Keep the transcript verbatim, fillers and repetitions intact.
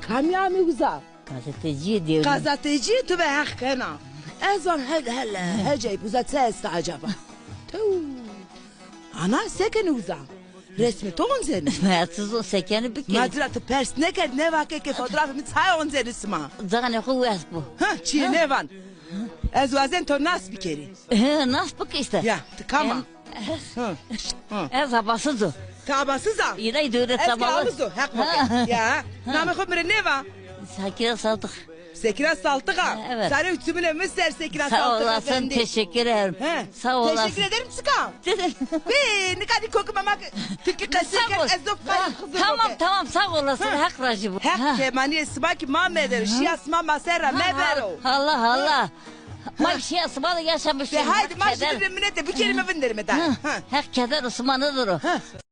Kamî amê uza? Gazetecîyê dêrî. Gazetecîyê tu be heq kena. Ez van hele hele, heceyb uza çi esta acaba? Tew. Ana, se kenê uza? Resmê to oncenî? Ma ez çi zon, se kenî bikerî. Ma ci ra ti pers nêkerd, nêva ke ke fotoğrafê mi çay oncenî sima? Canê xo wes bo. Ha, çîyê nêvan. Ez wazen to nas bikerî. He, nas bike îşte. Ya, ti kam a? Hı, hı. Ez Abasiz o. Ti Abasiz a? Îlay dewlet. Ez kî Abasiz o, heq bo ke. Ya. Namê xo mi rê nêva? Sekîna Saltix. Sekîna Saltix a? Evet. Sarê û çimunê mi ser Sekîna Saltix efendî. Sağ olasın, teşekkür ederim. He. Sağ olasın. Teşekkür ederim çika? Bê, nika nî kokî ma, ma Tirkî qesî kerd, ez zof qayîl xizir. Tamam, tamam, sağ olasın, Heq razî bo. Heq kemanîyê sima kî ma medero, şîya sima ma ser ra mebero. Allah Allah. Ma şîya sima de yaşamışım. De haydi ma jî bibê minete, bikerîme vinderîme da. Heq keder û sima nêdero.